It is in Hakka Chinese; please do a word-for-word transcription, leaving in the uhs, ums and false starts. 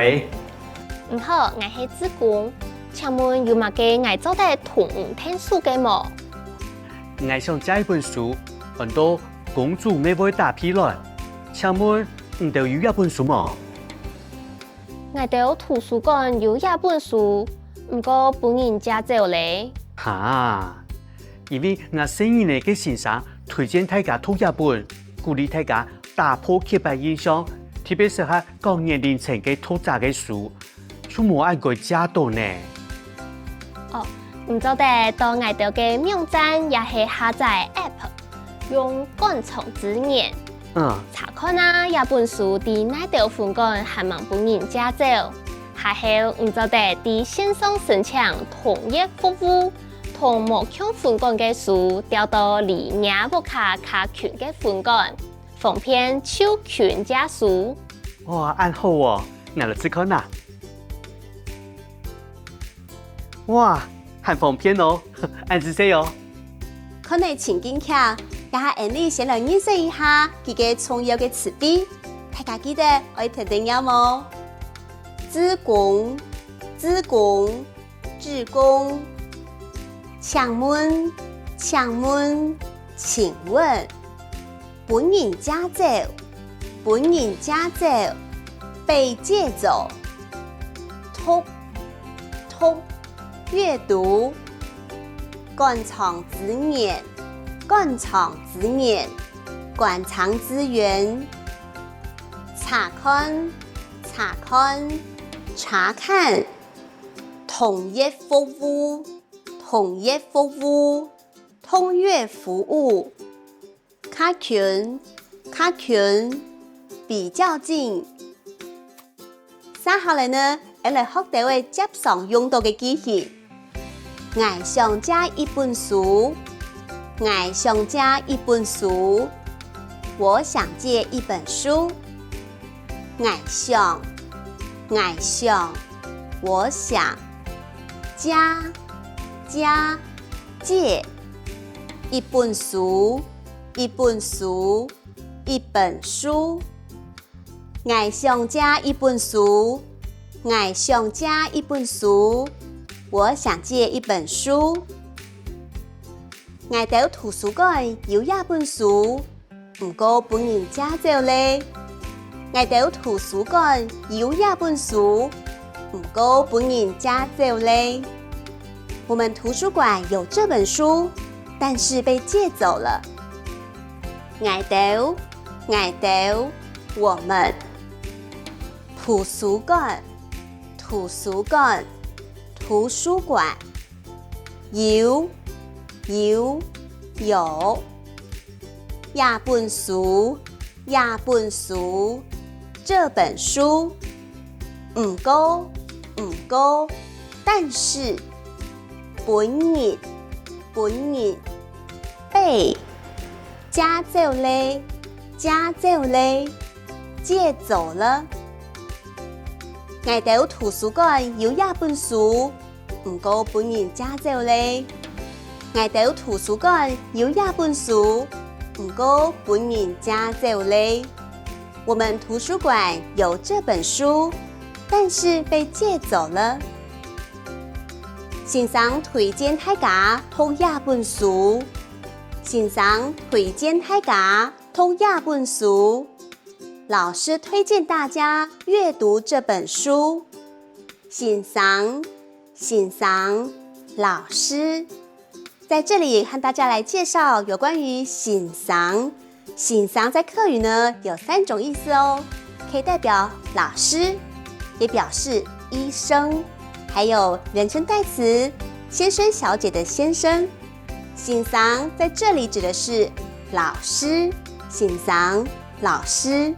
你好，𠊎係志工，請問有麼个𠊎做得同你𢯭手个無？𠊎想借一本書，安到《公主乜會打屁卵》，請問你兜有這本書無？𠊎兜圖書館有這本書，毋過分人借走咧。哈，因為𠊎細人仔个先生推薦大家讀這本，鼓勵大家打破刻板印象，特別適合各年齡層个讀者个書，就無恁該借著呢。哦，你做得到𠊎兜个網站也係下載app，用館藏資源，嗯，查看啊這本書在哪兜分館還吂分人借走。下後你做得在線上申請統一服務，同無共分館个書調到離若屋下較近个分館，方便就近借書。哇，恁好哦！𠊎來試看啊！哇，還方便哦！恁仔細哦！看了情境劇，這下𠊎俚先來認識一下幾個重要个詞彙。大家記得愛跈等唸哦！志工，志工，志工。請問，請問，請問。分人借走，分人借走，被借走。讀，讀，閱讀。館藏資源，館藏資源，館藏資源。查看，查看，查看。統一服務，統一服務，統一服務。較近，較近，比較近。接下來呢，𠊎來學兜仔輒常用著个句型。𠊎想借一本書，𠊎想借一本書。我想借一本書。 𠊎想，𠊎想，我想。借，借，借。一本書，一本書，一本書。𠊎想借一本書，𠊎想借一本書。我想借一本書。𠊎兜圖書館有這本書， 毋過分人借走咧。𠊎兜圖書館有這本書，毋過分人借走咧。我們圖書館有這本書，但是被借走了。𠊎兜，𠊎兜，我們。圖書館，圖書館，圖書館。 有，有，有。這本書，這本書，這本書。毋過，毋過，但是。分人，分人。被。借走咧，借走咧，借走了。𠊎兜圖書館有這本書， 毋過分人借走咧。𠊎兜圖書館有這本書，毋過分人借走咧。我們圖書館有這本書，但是被借走了。先生推薦大家讀這本書。先生推薦大家讀這本書。老師推薦大家閱讀這本書。先生， 先生、老師。在這裡和大家來介紹有關於先生。先生在客語呢有三種意思哦，可以代表老師，也表示醫生，還有人稱代詞先生、小姐的先生。先生在這裡指的是老師，先生、老師。